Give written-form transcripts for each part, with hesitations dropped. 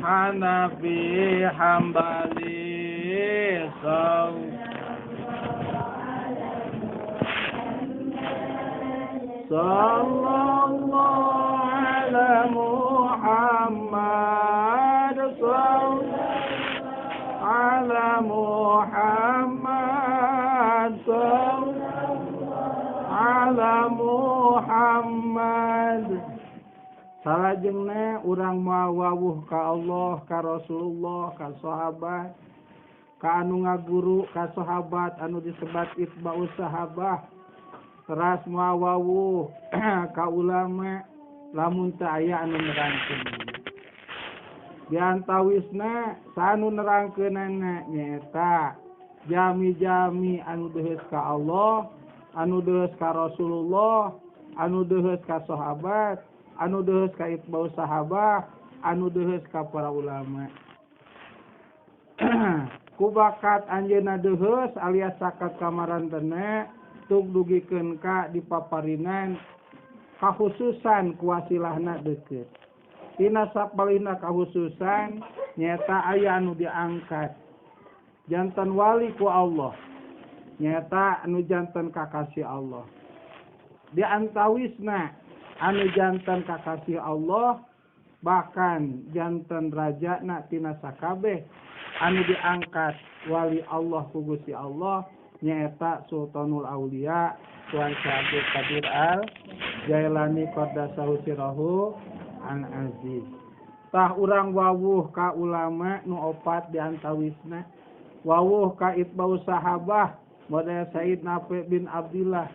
Hanafi Hambali Sallallahu ala Muhammad sallallahu ala Muhammad sallallahu ala Muhammad. Salajengna urang moal wawuh ka Allah, ka Rasulullah, ka sahabat, ka anu ngaguru, ka sahabat anu disebat itba'us sahabah. Teras moal wawuh ka ulama lamun teu aya anu nerangkeun. Diantawisna sanu nerangkeunana nyaeta jami-jami anu deuheus ka Allah, anu deuheus ka Rasulullah, anu deuheus ka sahabat, anu deuheus ka itba'us sahabah, anu deuheus ka para ulama. Ku bakat anjeunna deuheus alias sakat kamarantena tuk dugikeun ka dipaparinan kahususan kuasilahna deukeut. Tina sapalihna kahususan nyaeta aya anu diangkat jantan wali ku Allah, nyaeta anu jantan kakasih Allah. Di antawisna anu jantan kakasih Allah bahkan jantan rajana tina sakabeh anu diangkat wali Allah ku Gusti Allah nyaeta Sultanul Aulia Tuan Syekh Qadir Al Jailani qaddasahu sirrahu an aziz. Tah urang wawuh ka ulama nu opat di antawisna, wawuh ka itba'us sahabah model Said Nafi bin Abdillah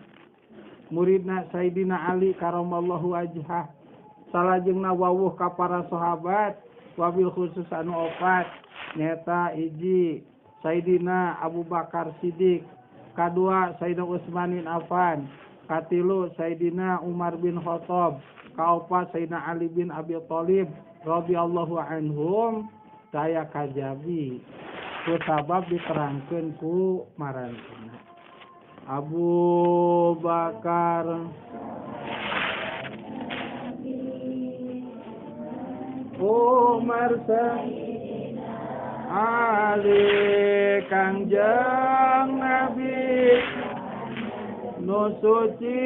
muridna Sayyidina Ali karamallahu wajhah. Salajengna wawuh ka para sahabat wabil khusus anu opat nyaeta hiji Sayyidina Abu Bakar Siddiq, kadua Sayyidina Utsman bin Affan, katilu Sayyidina Umar bin Khattab, kaopat Sayyidina Ali bin Abi Thalib radhiyallahu anhum. Saya kajabi ku sabab diterangkeun ku marantuna Abu Bakar Umar Ali Kangjeng Nabi nu suci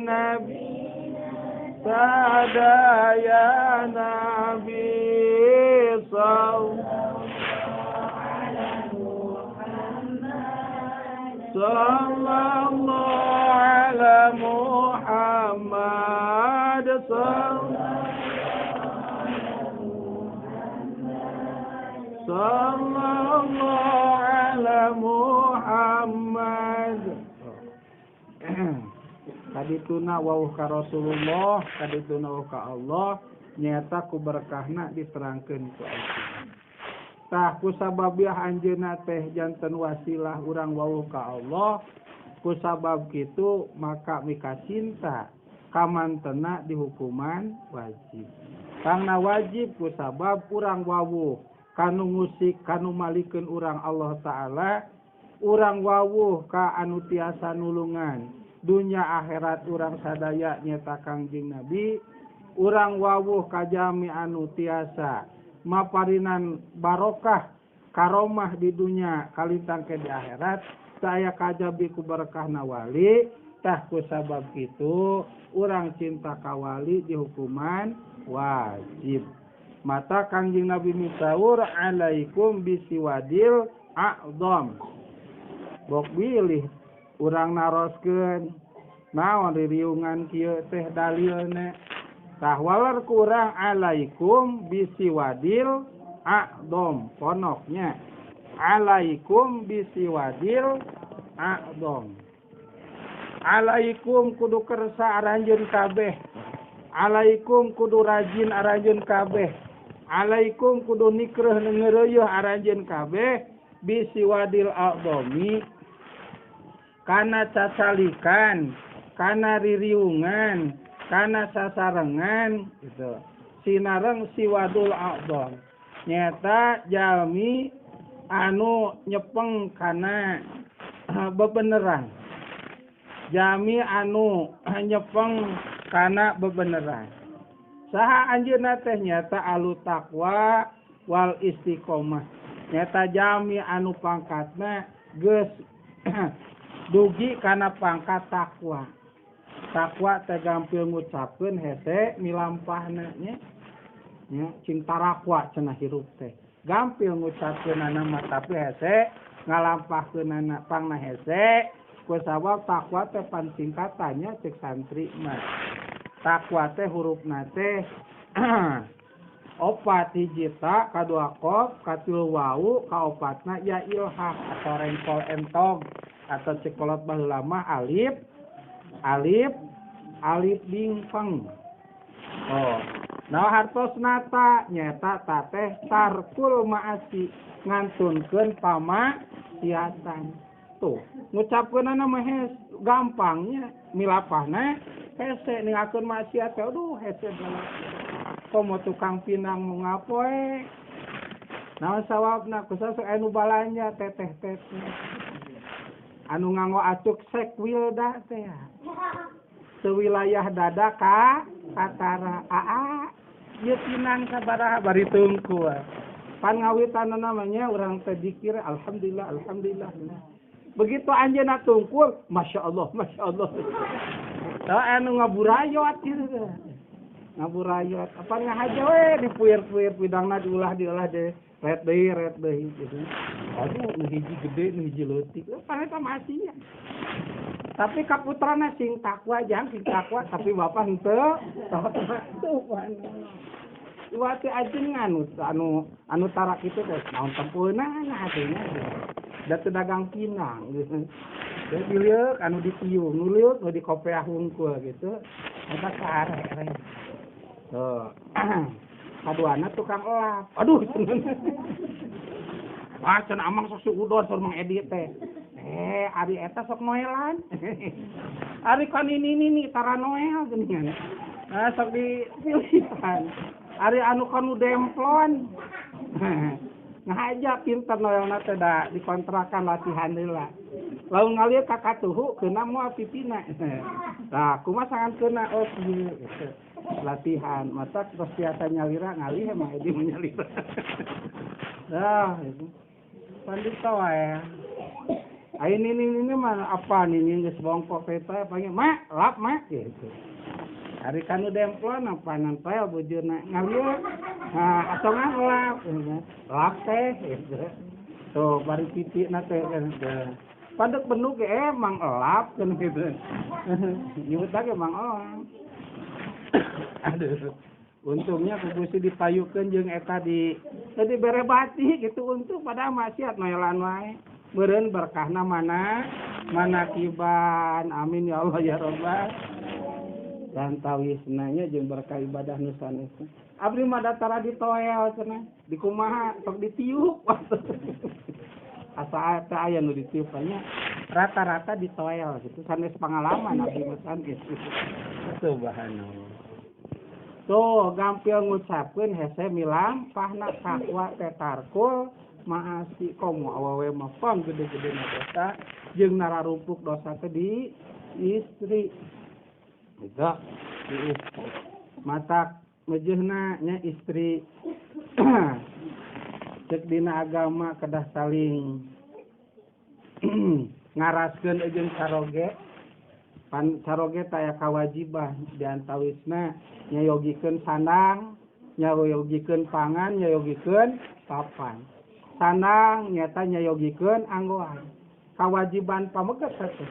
Nabi sadaya Nabi sallallahu ala Muhammad sallallahu ala Muhammad. Kadituna wawuh ka Rasulullah, kadituna wawuh ka Allah, nyaeta ku berkahna diterangkeun ku anjeunna. Tah ku sababiah anjeunna teh janten wasilah urang wawuh ka Allah, ku sabab kitu maka mika cinta kamantena dihukuman wajib. Tangna wajib ku sabab urang wawuh kanu ngusik kanu malikeun urang Allah Ta'ala, urang wawuh ka anu tiasa nulungan dunya akhirat urang sadaya nyata Kangjeng Nabi, urang wawuh ka jami anu tiasa maparinan barokah karomah di dunya kalintang ke di akhirat, saya kajabi ku berkahna wali. Tah ku sabab kitu urang cinta ka wali dihukuman wajib. Mata Kangjeng Nabi misaur alaikum bisiwadil a'zam. Bok bilih urang naroskeun naon ririungan kieu teh dalilna. Tah waler ku urang alaikum bisiwadil a'zam ponoknya. Alaikum bisiwadil a'zam. Alaikum kudu kersa aranjeun kabeh. Alaikum kudu rajin aranjeun kabeh. Alaikum kudu nikreuh ngeureuyeh aranjeun kabeh bisiwadil a'zami kana cacalikan, kana ririungan, kana sasarengan gitu. Sinareng siwadul a'zam. Nyata jalmi anu nyepeng kana bebeneran. Jami anu nyepeng kana bebeneran. Saha anjeunna teh nyata alu taqwa wal istiqomah. Nyata jami anu pangkatna geus dugi kana pangkat takwa. Takwa teh gampil ngucapkeun hese milampahna nya. Nya cing tarakwa cenah hirup teh. Gampil ngucapkeunana mah tapi hese ngalampahkeunana pangna hese kusabab takwa teh pan singkatannya cek santri mah. Takwa teh hurufna teh opat hiji ta kadua qaf katilu wau kaopatna ya ilhaq atau rengkol entog atau cekolot baheula mah alif alif alif bingfeng. Oh, nah hartosna ta nyaeta ta teh tarkul maasi ngantunkeun pamaksiatan. Tuh, ngucapkeunana mah gampangnya milapahna hese ningakeun maksiat teh aduh hese banget. Komo tukang pinang mau ngapoe. Naon sawabna kusasa anu balanja teteh-teteh. Anu nganggo acuk sekwilda teh. Sewilayah dada ka katara aa ieu pinang sabaraha bari tungkul. Pan ngawitanna namanya urang teh zikir alhamdulillah alhamdulillah. Begitu anjeunna tungkul, masyaallah masyaallah. Tah anu ngaburayot kitu. Ngaburayot apa ngahaja we dipuir-puir pidangna diulah-diulah deh ret deui gitu. Aduh nu hiji gede nu hiji leutik pan eta masih. Tapi kaputrana sing takwa jang sing takwa tapi bapak henteu subhanallah. Iwati ajengan anu tarak itu teh naon tempeuna hatinya. Da teu dagang pinang gitu. Jadi liuk anu ditiung, nu liuk nu dikopeah hungkul gitu. Eta karek. Tuh. Kaduana tukang elap. Aduh cenah. Wah cenah amang sok suudon saur Mang Edi teh. Ari eta sok noelan. Ari kan ini tara noel geuningan. Nah sok dipilihan. Ari anu kanu demplon. Ngahaja pinter noelna teh da dikontrakan latihan heula. Lamun ngalieu ka katuhu keuna moal pipina. Tah kumaha sangan keuna oh kieu gitu. Latihan mata terus biasa nyalira ngalih emang Edi menyalira. Dah itu. Pandita wae. Ai ini mah apa nini geus bongkok teh panggil mak lap mak gitu. Ari kanu demplon apa nantel bujurna ngalieu. Nah asongan lap lap teh gitu. Tuh bari pitikna teh kan. Padek benuk ge emang elap kan gitu. Nyebut lagi emang elap. Aduh. Untungnya ku Gusti dipayukeun jeung eta di tadi bere bati gitu untung pada maksiat noelan wae. Meureun berkahna mana manakiban. Amin ya Allah ya Rabbal. Dan tawisna nya jeung berkah ibadah nu sanesna. Abdi mah datara ditoel cenah, dikumaha sok ditiup. Asa teh aya nu ditiup nya rata-rata ditoel gitu sanes pengalaman abdi mah sanes. Subhanallah. Tuh gampil ngucapkeun hese milampahna takwa teh tarkul maasi komo awewe mah pang gede-gede dosa jeung nararumpuk dosa teh di istri. Gitu di istri. Matak mejeuhna nya istri cek dina agama kedah saling ngaraskeun jeung caroge. Pan caroge taya kawajiban diantawisna nyayogikeun sandang, nyayogikeun pangan, nyayogikeun papan. Sandang nyata nyayogikeun anggoan. Kawajiban pameget teh.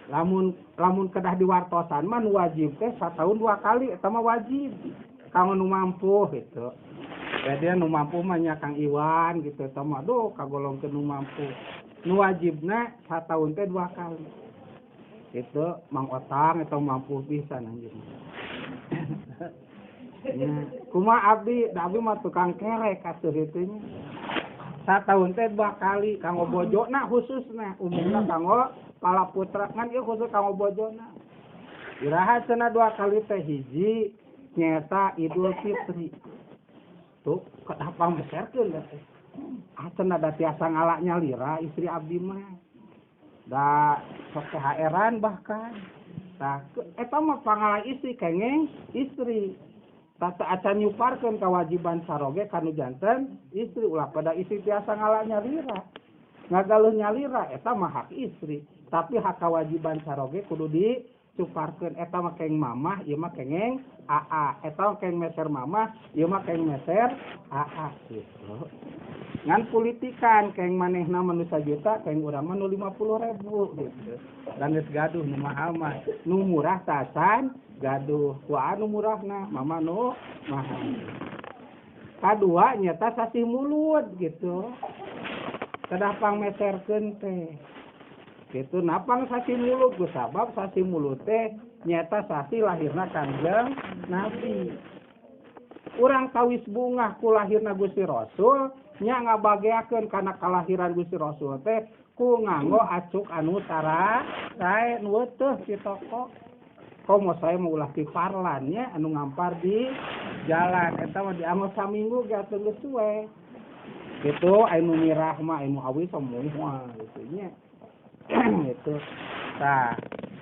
Lamun kedah diwartosan mah nu wajib teh satahun 2 kali eta mah wajib. Kanggo nu mampu gitu. Jadi nu mampu mah nya Kang Iwan gitu eta mah aduh kagolongkeun nu mampu. Nu wajibna satahun teh 2 kali. Itu Mang Otang atau mampu pisan anjeun. Ya, kumaha abdi, da abdi mah tukang kerek atuh kitu nya. Satahun teh 2 kali kanggo bojona khususna, umumna kanggo pala putra ngan ieu khusus kanggo bojona. Iraha cenah 2 kali teh hiji nyaeta Idul Fitri. Tuh kedah pangbeserkeun teh. Ah cenah da tiasa ngala nyalira istri abdi mah. Da sok THR-an bahkan. Tah eta mah pangala istri kengeng istri. Tata acan nyuparkeun kewajiban caroge kanu janten istri ulah pada istri tiasa ngala nyalira. Ngagaluh nyalira eta mah hak istri, tapi hak kewajiban caroge kudu dicuparkeun eta mah keng mamah ieu mah kengeng aa, eta mah keng meser mamah ieu mah keng meser aa gitu. Ngan politikan keng manehna mah nu sajuta keng urang mah nu 50.000 gitu. Dan geus gaduh nu mahal mah nu murah tasan gaduh ku anu murahna mama nu mahal. Kadua nyata sasih mulut gitu. Kedah pangmeserkeun teh. Gitu napang sasih mulut ku sabab sasih mulut teh nyata sasih lahirna Kangjeng Nabi. Urang kawis bungah ku lahirna Gusti Rasul nya ngabageakeun kana kalahiran Gusti Rasul teh ku nganggo acuk anu tara sae nu teuh di toko. Komo saya mau ulah piparlan nya anu ngampar di jalan eta mah dianggo saminggu ge atuh geus suwe. Gitu anu mirah mah anu awi semua gitu nya. Gitu. Tah,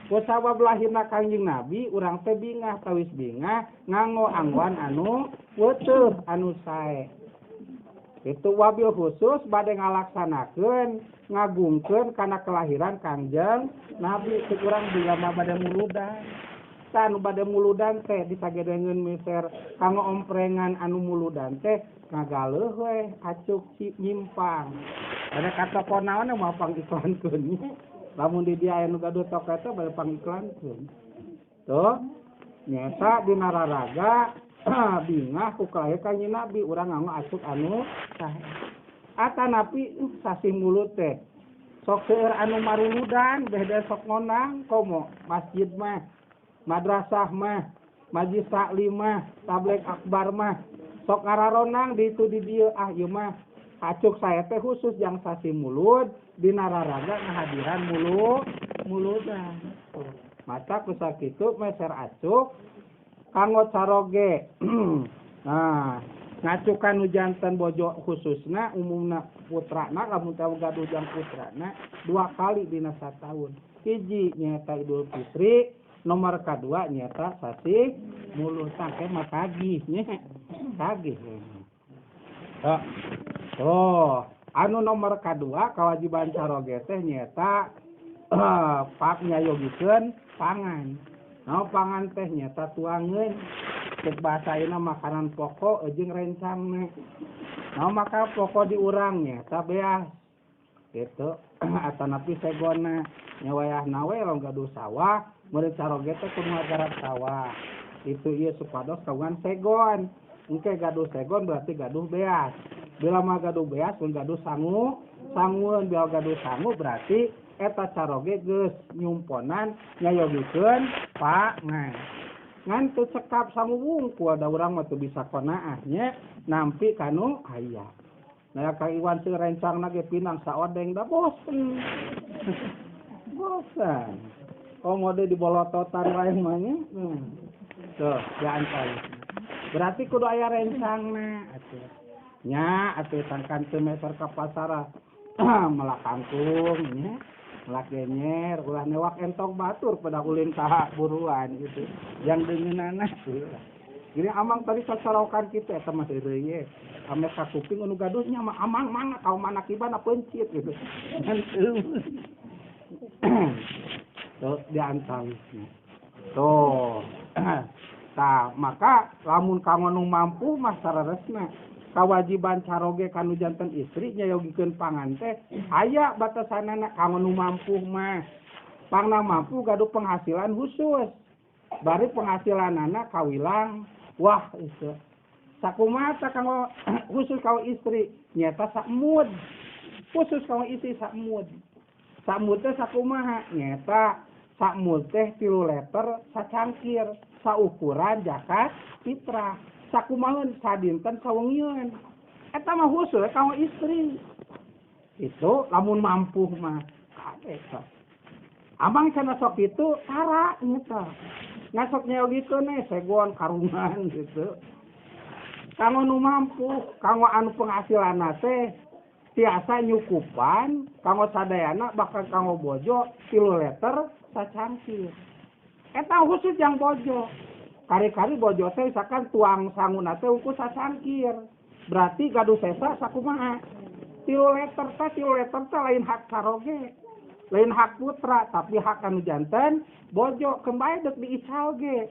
ku sabab lahirna Kangjeng Nabi urang teh bingah tawis bingah nganggo anggoan anu weutuh anu sae. Itu wabil khusus bade ngalaksanakeun ngagungkeun kana kelahiran Kangjeng Nabi teu urang bila mah bade muludan. Tah anu bade muludan teh disagedengeun meser kanggo omprengan anu muludan teh ngagaleuh we acuk nyimpang. Ada ka toko naon mah pangiklankeun nya. Lamun di dia aya nu gaduh toko eta bade pangiklankeun. Tuh nyata dina raraga bingah ku kalahiran Kangjeng Nabi urang nganggo acuk anu sae. Atanapi sasih mulut teh sok seueur anu maruludan beh sok ngondang komo masjid mah madrasah mah majlis taklim mah tabligh akbar mah sok ngararonang di itu di dieu ah ieu mah acuk saya teh khusus jang sasih mulut dina raraga ngahadiran muludan. Mata ku sakitu meser acuk kanggo caroge. Nah, ngacukan nu janten bojo khususna umumna putrana lamun teu gaduh jang putrana dua kali dina sataun. Hiji nyaeta Idul Fitri, nomor kadua nyaeta sasih mulut tangke mah kagih nya. Kagih. Oh, anu nomor kadua kewajiban caroge teh nyaeta pak nyayogikeun pangan. Nah, pangan teh nyata tuangeun cek bahasa ayeuna makanan pokok jeung rencangna. Nah, maka pokok di urang nyata beas. Gitu. Atanapi segona nya wayahna we lamun gaduh sawah, meureun caroge teh kudu ngagarap sawah. Itu ieu supados kagungan segon. Engke gaduh segon berarti gaduh beas. Bila mah gaduh beas mun gaduh sangu, sangueun bila gaduh sangu berarti eta caroge geus nyumponan nyayogikeun pangan. Ngan teu cekap sangu wungkul da urang mah teu bisa konaah nya nampi kanu aya. Nah Kang Iwan seueur rencangna ge pinang saodeng da bosen. Bosan. Komo deui dibolototan wae mah nya. Tuh, diantara. Berarti kudu aya rencangna atuh. Nya atuh tangkan teu meser ka pasar melak kangkung nya. Melak genyer ulah newak entong batur pada ulin saha buruan gitu. Yang deungeunana ulah. Gini amang tadi sasarokan kitu eta mah heureuy ye. Ame ka kuping anu gaduhnya mah amang mana kau mana kibana peuncit gitu. Tuh diantawisna. Tuh. Tah maka lamun kanggo nu mampu mah sararesna kawajiban caroge kanu janten istri nyayogikeun pangan teh aya batasanana kanggo nu mampu mah. Pangna mampu gaduh penghasilan khusus. Bari penghasilanana kawilang wah itu. Sakumaha kanggo khusus kanggo istri nyata sakmud. Khusus kanggo istri sakmud. Sakmud teh sakumaha nyata sakmud teh 3 liter sacangkir saukuran zakat fitrah. Sakumaheun sadinten sawengieun. Eta mah khusus kanggo istri. Itu lamun mampu mah kade eta. Amang cenah sok itu tara nyata. Ngasok nyayogikeun segon karungan gitu. Kanggo nu mampu, kanggo anu penghasilanna teh tiasa nyukupan kanggo sadayana bahkan kanggo bojo 3 liter sacangkir. Eta khusus yang bojo. Kari-kari bojo teh misalkan tuang sanguna teh ukur sacangkir. Berarti gaduh sesa sakumaha? 3 liter teh 3 liter teh lain hak caroge. Lain hak putra tapi hak anu janten bojo kembali dek diical ge.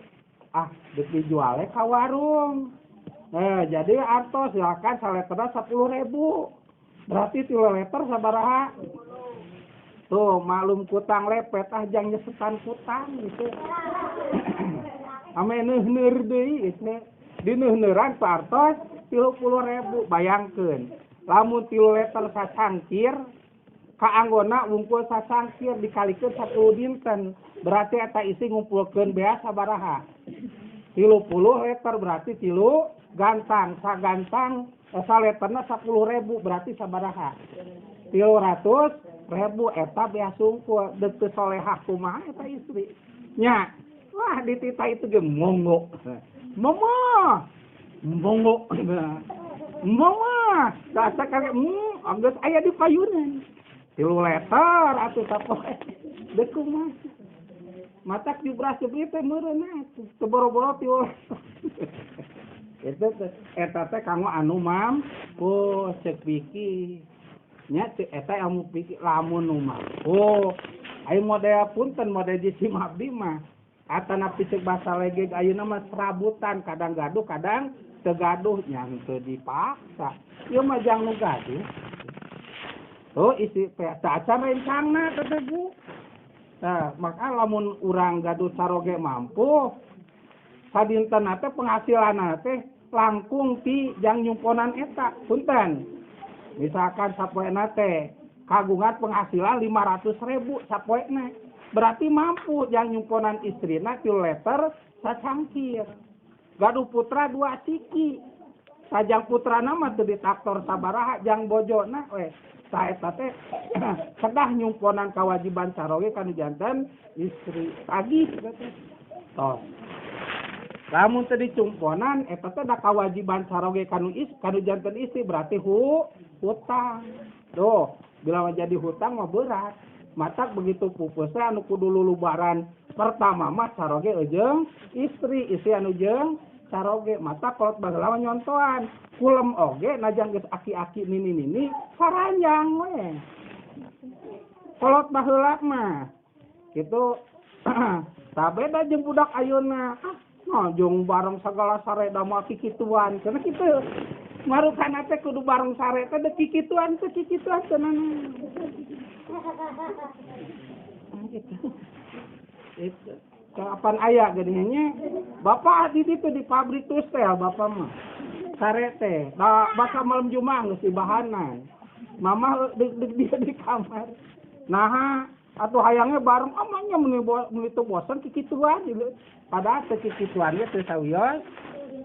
Ah, dek dijuale ka warung. Jadi artos silakan saleterna 10.000. Berarti 3 liter sabaraha? Tuh, maklum kutang lepet ah jang nyesetan kutang gitu. Ame neuhneur deui gitu. Dineuhneuran ku artos 30.000 bayangkeun. Lamun 3 liter sacangkir kaanggona wungkul sacangkir dikalikeun 10 dinten. Berarti eta isi ngumpulkeun beas sabaraha? 30 liter berarti 3 gantang, sagantang saleterna 10.000 berarti sabaraha? 300.000 eta beas sungkul deuk teu solehah kumaha eta istri nya. Wah ditita itu ge monggo mama monggo mama rasa kali geus aya di payunan 3 liter atuh sapoe deuk kumaha matak jubras jubri teh meureun atuh teu boro-boro 3 liter. Eta teh eta teh kanggo anu mampu ceuk pikir nya eta ilmu pikir lamun nu mampu. Ayo model punten model jisim abdi mah atanapi ceuk basa legeg ayeuna mah serabutan kadang gaduh kadang teu gaduh nya teu dipaksa. Ieu mah jang nu gaduh. Oh isi teh acan rencana teh Bu. Tah maka lamun urang gaduh caroge mampu sadinten teh penghasilanna teh langkung ti jang nyumponan eta punten. Misalkan sapoena teh kagungan penghasilan 500.000 sapoena. Berarti mampu jang nyumponan istrina 3 liter sacangkir. Gaduh putra 2 ciki. Sajang putrana mah teu ditaktor sabaraha jang bojona we. Tah eta teh kedah nyumponan kewajiban caroge kanu janten istri. Tagih teh. Tos. Lamun teu dicumponan eta teh da kewajiban caroge kanu kanu janten istri berarti hutang. Duh, bila jadi hutang mah berat. Matak begitu pupusnya anu kudu lulubaran pertama mah caroge jeung istri, istri anu jeung caroge. Matak kolot baheula mah nyontoan. Kulem oge najan geus aki-aki nini-nini saranjang we. Kolot baheula mah kitu sabeda jeung budak ayeuna. Ah, nah jeung bareng sagala sareda mah kikituan. Cenah kitu. Marukana teh kudu bareng sare teh deuk kikituan teh kikituan cenah. Gitu. Itu. Kapan aya geuning nya? Bapak di ditu di pabrik tustel bapak mah. Sare teh, da basa malam Jumat geus dibahanan. Mama deuk dia di kamar. Naha atuh hayangnya bareng amanya meni teu bosan kikituan gitu. Padahal teu kikituan ge teu sawios.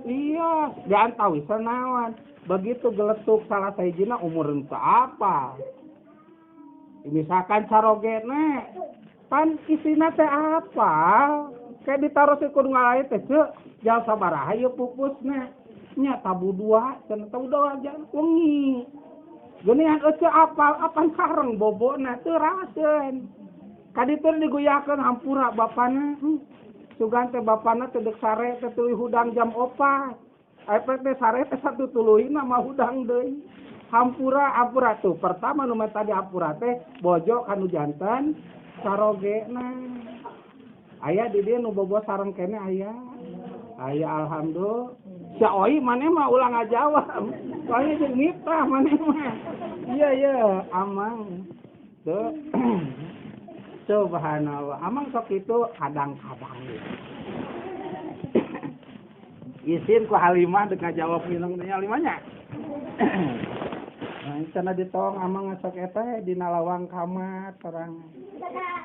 Iya, diantawisan naon. Begitu geletuk salah sahijina umur henteu apa. Misalkan carogena pan isina teh apa? Kayak ditaruh si kudu ngalain teh ceu jal sabaraha ieu pupusna. Nya tabu dua, cenah tabu dua jal wengi. Geuningan euceu apal apan sareng bobona teu raseun. Kaditu diguyakeun hampura bapana. Sugan teh bapana teh deuk sare teh tuluy hudang jam 4. Epek teh sare teh satu tuluyna mah hudang deui. Hampura hampura tuh pertama nu tadi hampura teh bojo kanu janten carogena. Aya di dieu nu bobo sareng kene aya. Aya alhamdulillah. Sia oi maneh mah ulah ngajawab. Soalnya jeung mitra maneh mah. Iya iya amang. Tuh. Subhanallah. Amang sok itu kadang-kadang gitu. Isin ku Halimah deuk ngajawab minum teh Halimahnya. Nah, cenah ditong amang ngasok eta dina lawang kamar torang.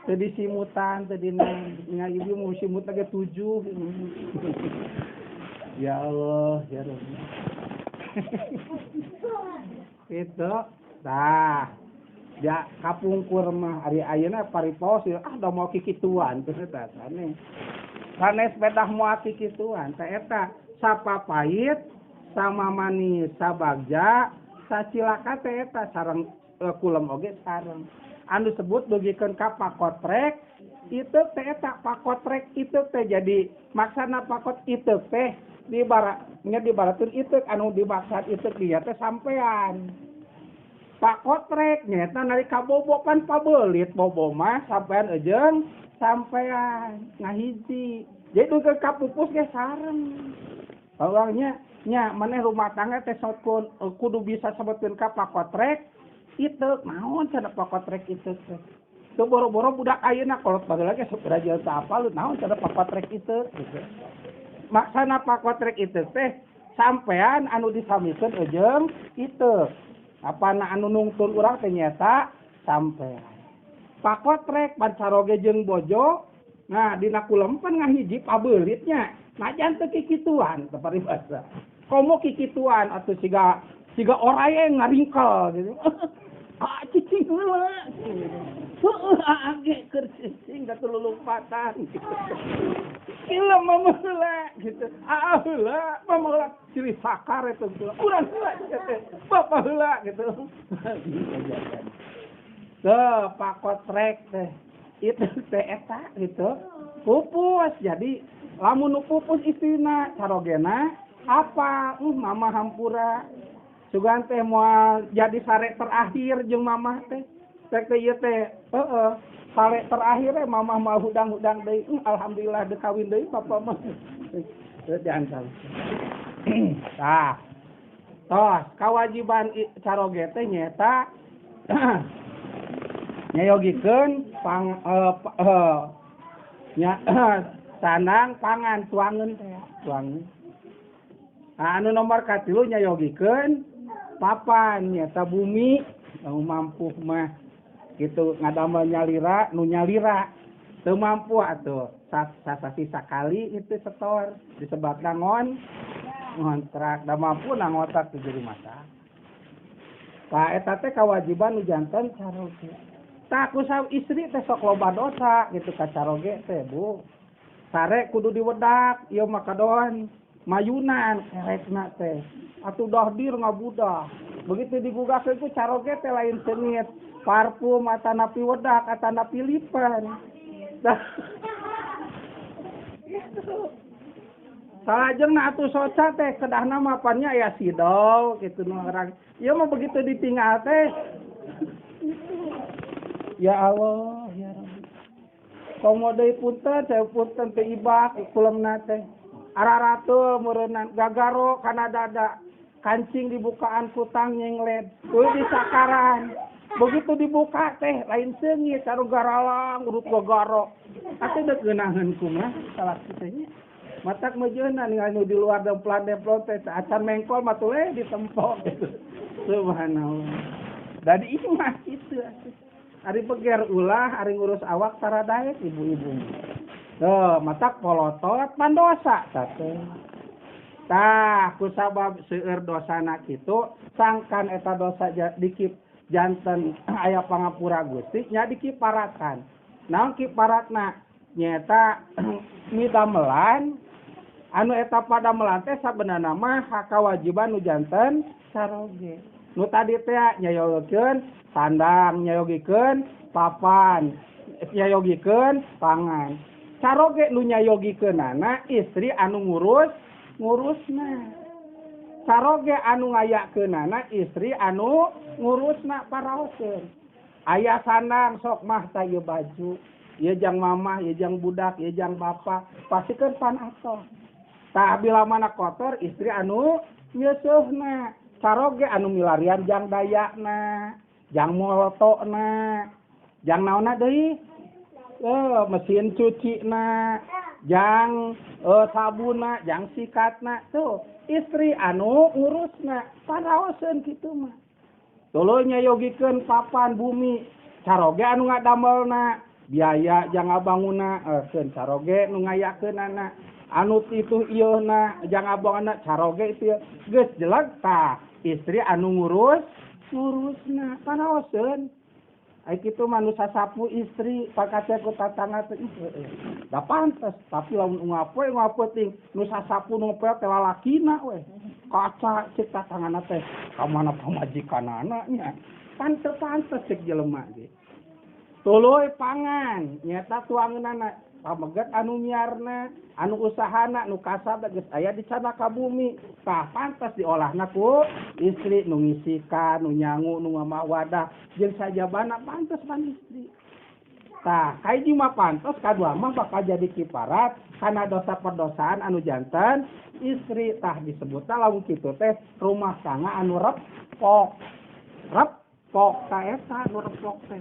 Teu disimutan, teu dina nya ibu mau simut lagi 7. Ya Allah, ya Rabbi. Itu. Tah. Ya kapungkur mah ari ayeuna paripaos ah da moal kikituan teh eta sanes. Sanes pedah moal kikituan teh eta sapapait sama manis sabagja sacilaka teh eta sareng kulem oge sareng. Anu sebut dugikeun ka pakotrek Iteuk teh eta pakotrek iteuk teh jadi maksana pakot iteuk teh di baratnya di baratun iteuk anu dimaksad iteuk dia teh sampean. Pakotrek nyaeta nalika bobo pan pabelit bobo mah sampean eujeung sampean ngahiji. Jadi dugi ka pupus ge sareng. Urangnya nya maneh rumah tangga teh sotkeun kudu bisa sebutkeun ka pakotrek iteuk naon cenah pakotrek iteuk teh. Teu boro-boro budak ayeuna kolot baheula ge sok raja teu apal naon cenah pakotrek iteuk gitu. Maksana pakotrek iteuk teh sampean anu disamikeun eujeung iteuk. Apana anu nungtun urang teh nyaeta sampean. Pakotrek pan caroge jeung bojo, nah dina kulem pan ngahiji pabeulitnya. Najan teu kikituan teu paribasa. Komo kikituan atuh siga siga oraye ngaringkel gitu. Ah cicing heula. Heueuh age keur cicing da lulumpatan gitu. Gila mama heula gitu. Ah heula mama heula ciri sakar eta urang heula teh. Bapak heula gitu. Tuh pakotrek teh. Itu teh eta gitu. Pupus jadi lamun nu pupus istrina carogena apa mama hampura sugan teh moal jadi sare terakhir jeung mamah teh teh teh ieu teh heeh sare terakhir eh mamah moal hudang-hudang deui alhamdulillah deuk kawin deui papa mah teu diantar. Tah tos kawajiban caroge teh nyaeta nyayogikeun pang nya sandang pangan tuangeun teh tuangeun. Nah, anu nomor katilu nyayogikeun papan nyaeta bumi nu mampu mah kitu ngadamel nyalira nu nyalira teu mampu atuh sasasi sakali itu setor disebatna ngontrak da mampu na ngontrak teu jadi masalah. Tah eta teh kawajiban nu janten caroge. Tah ku istri teh sok loba dosa gitu ka caroge teh Bu. Sare kudu diwedak ieu mah kadon mayunan kerekna teh atuh dahdir ngabudah. Begitu digugakeun ku caroge teh lain seungit parfum atanapi wedak atanapi lipen. Gitu. Salajengna atuh soca teh kedahna mah pan nya aya sidol kitu nu orang. Ieu mah begitu ditinggal teh ya Allah ya Rabbi. Komo deui punten saya punten teu ibak kulemna teh. Araratul meureunnan gagaro kana dada kancing dibukaan kutang nyenglet euy disakaran begitu dibuka teh lain seungit sareng garalang urut gagaro atuh deuk geunaheun kumaha salah kitu nya matak meujeunna ningali nu di luar demplan-demplon teh acan mengkol mah tuluy ditempo gitu. Subhanallah da di imah kitu atuh ari beger ulah ari ngurus awak tara daek ibu-ibu. Tuh, matak polotot pandosa teh. Tah, kusabab seueur dosana kitu, sangkan eta dosa dikip janten aya pangapura Gusti nya dikiparatan. Naon kiparatna? Nyaeta midamelan anu eta padamelan teh sabenerna mah hak kawajiban nu janten caroge. Nu tadi teh nyayogikeun sandang, nyayogikeun papan, nyayogikeun pangan. Caroge nu nyayogikeunana istri anu ngurus ngurusna. Caroge anu ngayakeunana istri anu ngurusna paraoseun. Aya sandang sok mah ta ieu baju, ieu jang mamah, ieu jang budak, ieu jang bapa, pastikeun pan atoh. Tah bila mana kotor istri anu nyeuseurna. Caroge anu milarian jang dayana, jang molotona, jang naonna deui? Mesin cuci na, jang sabuna, jang sikatna tuh istri anu ngurusna paraoseun kitu mah. Tuluy nyayogikeun papan bumi, caroge anu ngadamelna, biaya jang ngabanguna, keun caroge nu ngayakeunana, anu itu ieuna jang ngabanguna caroge itu geus jeleg tah istri anu ngurus ngurusna paraoseun. Ai kitu mah nu sasapu istri pakace ku tatangga teh da pantes tapi lamun ungapoe ungapoe nu sasapu nu ngepel teh lalakina we kaca cek tatangana teh ka mana pamajikanana nya pantes-pantes cek jelema ge. Tuluy pangan nyata tuangeunana pameget anu miarna anu usahana nu kasab geus aya di cana ka bumi tah pantes diolahna ku istri nu ngisikan nu nyangu nu ngamawadah jeung sajabana pantes pan istri. Tah kahiji mah pantes kadua mah bakal jadi kiparat kana dosa perdosaan anu janten istri. Tah disebutna lamun kitu teh rumah tangga anu repok. Repok ta eta anu repok teh.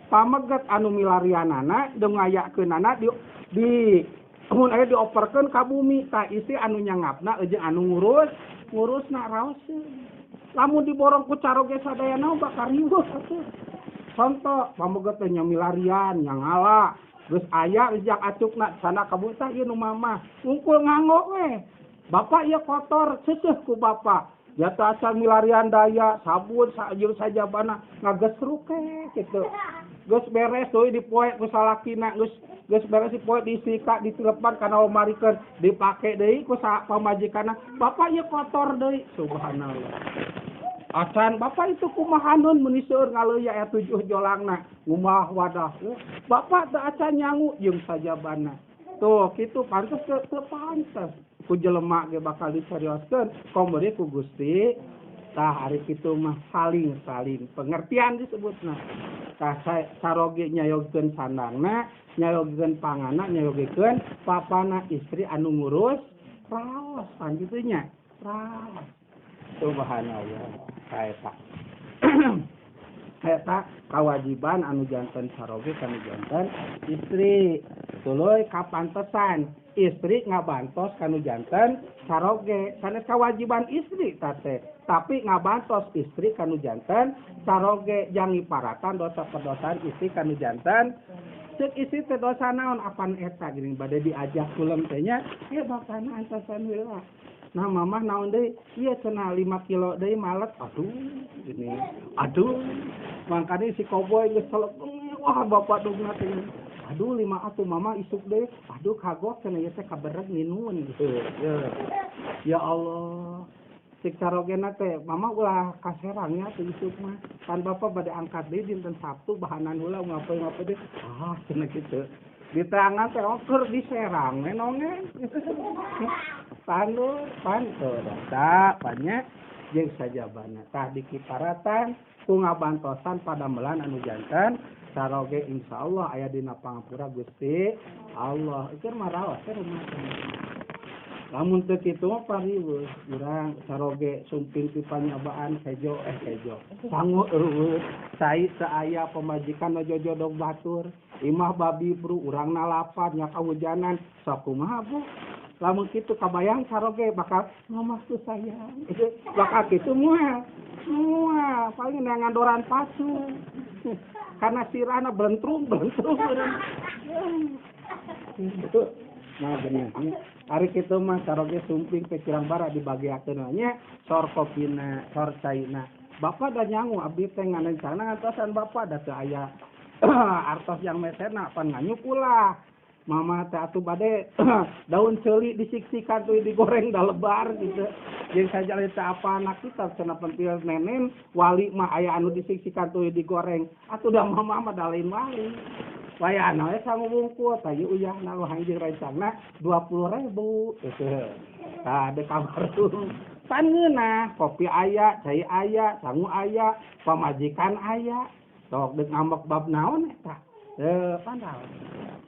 Pameget anu milarianana deung ngayakeunana di mun aya dioperkeun ka bumi tah istri anu nyangapna jeung anu ngurus ngurusna raoseun. Lamun diborong ku caroge sadayana bakal riweuh atuh. Contoh pameget teh nya milarian nya ngala geus aya ujang acukna sana ka bumi tah ieu nu mamah ungkul nganggo we. Bapak ieu kotor seuseh ku bapak. Jatuh asal milarian daya sabun jeung sajabana ngagesruk kitu. Geus beres deui dipoe ku salakina geus geus beres dipoe disika ditilepan kana lomarikeun dipake deui ku pamajikanna. Bapak ieu kotor deui subhanallah. Acan bapak itu kumaha nun meuni seueur ngaleuya aya 7 jolangna ngumah wadah. Bapak teu acan nyangu jeung sajabana. Tuh kitu pantes teu pantes. Ku jelema ge bakal dicarioskeun komo deui ku Gusti. Tah ari kitu mah saling-saling pengertian disebutna. Tah saroge nyayogkeun sandangna, nyayogkeun panganna, nyayogkeun papana istri anu ngurus raos pan kitu nya. Raos. Subhanallah. Kaeta. Eta kawajiban anu janten saroge kanu janten istri. Tuluy kapantesan istri ngabantos kanu janten saroge sanes kawajiban istri tate tapi ngabantos istri kanu janten saroge jang iparatan dosa perdosaan istri kanu janten ceuk istri teh dosa naon apan eta geuning bade diajak kulem teh nya bapana antosan heula. Nah mamah naon deui ieu cenah 5 kilo deui malet aduh gini aduh mangkane si koboy geus celepeng wah bapak dugna teh aduh 5 atuh mama isuk deui aduh kagok cenah ieu teh kabereg ninun gitu ya Allah cik carogena teh mama ulah kaserangnya teh isuk mah pan bapak bade angkat deui dinten Sabtu bahanan heula ngapain-ngapain deui ah cenah kitu diteangan teh oker diserang we nongen pandur pantur tah banyak jeung sajabana tah dikiparatan ku ngabantosan padamelan anu janten saroge insyaallah aya dina pangapura Gusti Allah ieu mah raos teh rumah tangga. Lamun teu kitu mah pariweuh urang saroge sumping ti panyabaan hejo hejo sangu eueuh cai saaya pamajikan jojodog batur imah babi bru urang nalapan nya kahujanan sok kumaha bu lamun kitu kabayang saroge bakal mamah tuh sayang bakal kitu moal moal paling ngandoran pasu karena sirahna blentrung blentrung itu nah benernya ari kitu mah saroge sumping teh kirang bara dibagiakeun nya sor kopina sor caina bapak da nyangu abdi teh ngarencana ngantosan bapak da teu aya artos yang mesena pan nganyuk ulah mama teh atuh bade daun ceuli disiksikan tuh digoreng da lebar gitu jeung saja teh apa anak kita cenah pentil nenen wali mah aya anu disiksikan tuh digoreng atuh da mama mah da lain wali wayahna we sangu wungkul tah ieu uyahna lu jeung rancangna 20.000 gitu tah de kamar tuh pan ngeunah kopi aya cai aya sangu aya pamajikan aya sok deuk ngambek bab naon eta teu pandal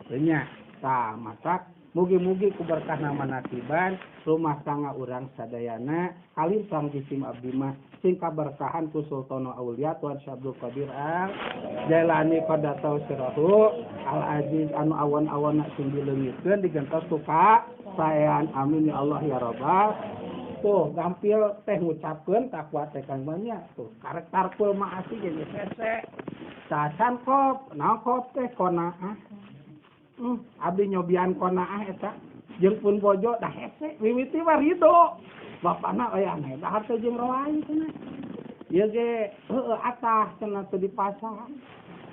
teu nya tah masak mugi-mugi ku berkah manatiban rumah tangga urang sadayana kalimpang jisim abdi mah sing kaberkahan ku Sultana Aulia Tuan Syekh Abdul Qadir Al Jailani qadatau sirahu Al Aziz anu awan-awanna sing dileungitkeun digentos ku kasaean amin ya Allah ya Rabbal. Tuh gampil teh ngucapkeun takwa teh kang banyak tuh karek tarkul maasi jeung hese cacan kop naon kop teh konaah abdi nyobian konaah eta jeung pun bojo dah hese mimiti mah ridho bapana aya aneh dahar teh jeung roai cenah ieu ge heueuh atah cenah teu dipasang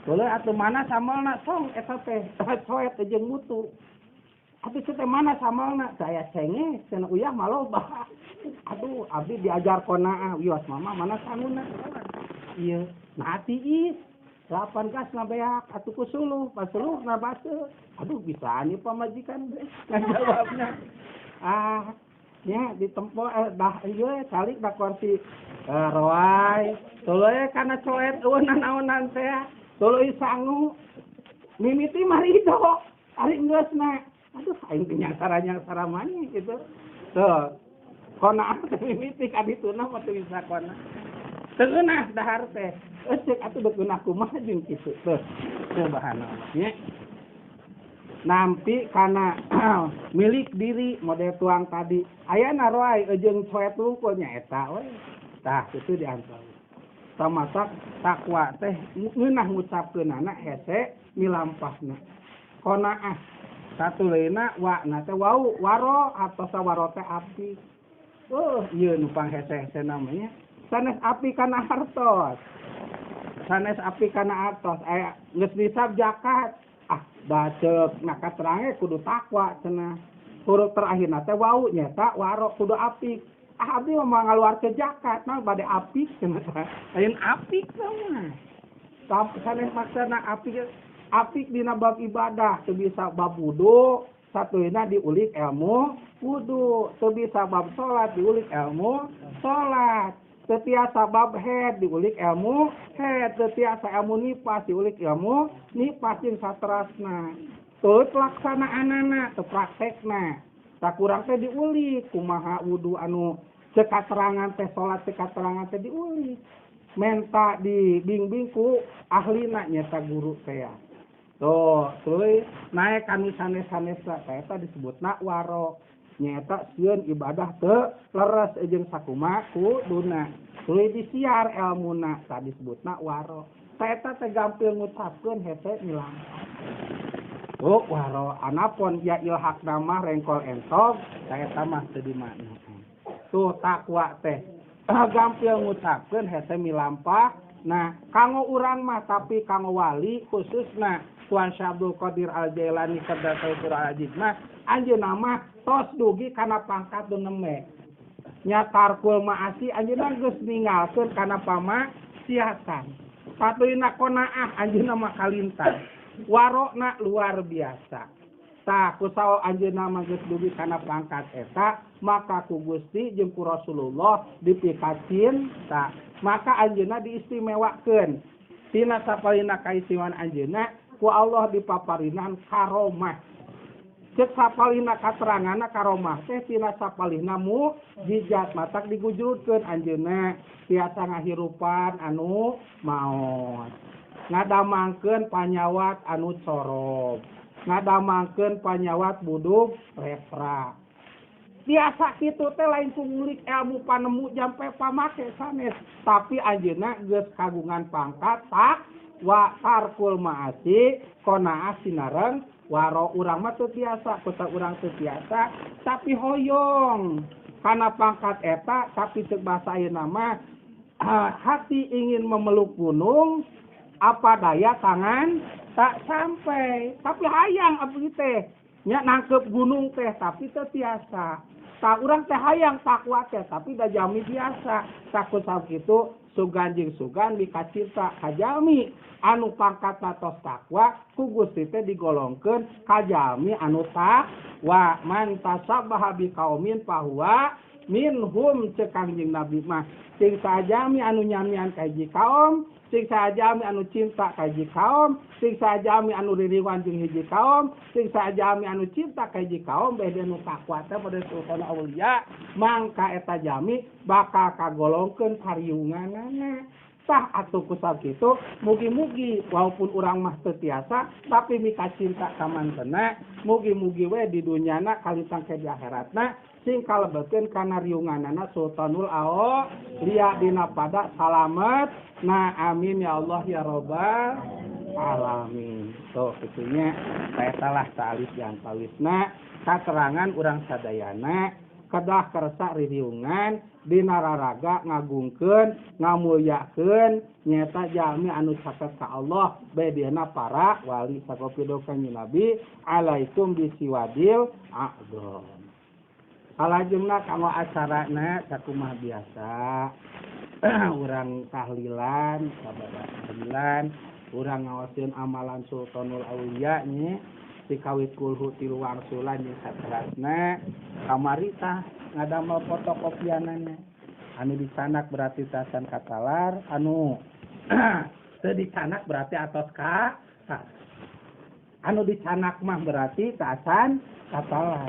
tuluy atuh mana samelna song eta teh coet jeung mutu atuh teh mana samelna saya cengek cenah uyah mah loba aduh abdi diajar konaah wios mama mana sanguna ieu nah tiis 8 gas ngabeak atuh ku suluh, pas suluh nabase. Aduh bisaan ieu pamajikan teh ngajawabna. Ah, nya ditempo dah ieu calik da kursi roai. Tuluy kana coet eueuh nanaonan teh. Tuluy sangu. Mimiti marido. Ari geusna. Aduh aing teh nyangsara-nyangsara maneh kitu. Tuh. Qanaah teh mimiti ka dituna mah teu bisa qanaah. Teu ngeunah dahar teh. Ceuk atuh deuk ngeunah kumaha jeung kitu. Tuh. Subhanallah nya. Nampi kana milik diri model tuang tadi. Aya roai jeung coet wungkul nya eta we. Tah kitu diantara. Tamasak takwa teh ngeunah ngucapkeunana hese milampahna. Qanaah satuluyna wa na teh wau waro atawa waro teh api. Oh, ieu nu panghese-hese namanya. Sanes api kana hartos. Sanes api kana hartos aya geus nisab zakat. Ah, baceuk na katerange kudu takwa cenah. Huruf terakhirna teh wau nyata waro kudu apik. Ah, abdi mah ngaluarkeun zakat mah bade apik cenah. Lain apik mah. Tapi sanes maksana apik apik dina bab ibadah teu bisa bab wudu, satuluyna diulik ilmu wudu, teu bisa bab salat diulik ilmu salat. Teu tiasa bab haid diulik ilmu haid, teu tiasa ilmu nipas diulik ilmu nipas jeung saterasna. Teu pelaksanaanana, teu praktekna. Tak kurang teh diulik kumaha wudu anu cek katerangan teh salat cek katerangan teh diulik. Menta dibimbing ku ahlina nyata guru teh. Tuh, tuluy naek kanu sanes-sanesna teh eta disebutna waro. Nyata sieun ibadah teu leres jeung sakumaha kuduna. Tuluy disiar elmuna tah disebutna waro. Tah eta teh gampil ngucapkeun hese milampah. Oh, waro anapun ya ilhaq nama rengkol entog tah eta mah teu dimakna. Tuh takwa teh gampil ngucapkeun hese milampah. Nah, kanggo urang mah tapi kanggo wali khususna Tuan Syekh Abdul Qadir Al-Jailani Qaddasallahu Al-Aziz mah anjeunna mah tos dugi kana pangkat nu neme. Nya tarkul maasi anjeunna geus ninggalkeun kana pamaksiatan. Patuyna qanaah anjeunna mah kalintang. Warokna luar biasa. Tah kusaha anjeunna mah geus dugi kana pangkat eta, maka ku Gusti jeung ku Rasulullah dipikacinta. Maka anjeunna diistimewakeun. Tina sapalina kaistimewaan anjeunna ku Allah dipaparinan karomah. Cek sapalina kateranganna karomah teh tina sapalina mukjizat matak digujurkeun anjeunna tiasa ngahirupan anu maot. Ngadamangkeun panyawat anu corob. Ngadamangkeun panyawat budug lepra. Biasa kitu teh lain ku ngulik ilmu panemu jampe pamake sanes, tapi anjeunna geus kagungan pangkat tak wa tarkul maasi qanaah sinareng waro. Urang mah teu tiasa, kota urang teu tiasa, tapi hoyong kana pangkat eta, tapi ceuk bahasa ayeuna mah hati ingin memeluk gunung, apa daya tangan tak sampai, tapi hayang abdi teh nya nangkep gunung teh tapi teu tiasa. Tah urang teh hayang takwa teh tapi da jami biasa. Takut sakitu sugan jeung sugan mikacinta ka jalmi anu pangkatna tos takwa ku Gusti teh digolongkeun ka jalmi anu takwa. Man tasabbaha biqaumin fahuwa minhum ceuk Kangjeng Nabi mah. Sing sajalmi anu nyamian ka hiji kaum, sing sajalmi anu cinta ka hiji kaum, sing sajalmi anu ririwan jeung hiji kaum, sing sajalmi anu cinta ka hiji kaum beh nu takwa teh pada sultan aulia, mangka eta jalmi bakal kagolongkeun kariunganana. Tah atuh kusab kitu mugi-mugi walaupun urang mah teu tiasa tapi mika cinta ka mantena, mugi-mugi we di dunyana kalitang ke di akhiratna sing kalebetkeun kana riunganana sultanul aulia dina pada salamet. Nah amin ya Allah ya robbal alamin. Tuh kitunya saya salah taalis yang tawisna katerangan urang sadayana kedah kersa ririungan dina raraga ngagungkeun ngamulyakeun nyata jalmi anu caket ka Allah bedena para wali sakopido kanjeng Nabi alaikum bisiwadil a'dham. Salajengna kanggo acarana sakumaha biasa urang tahlilan sabada tahlilan Urang ngaoskeun amalan Sultanul Auliya nya, dikawit kulhu tilu wangsulan jeung saterasna. Kamari tah ngadamel fotokopianana, anu dicanak berarti tasan katalar, anu teu dicanak berarti atos ka, anu dicanak mah berarti tasan katalar.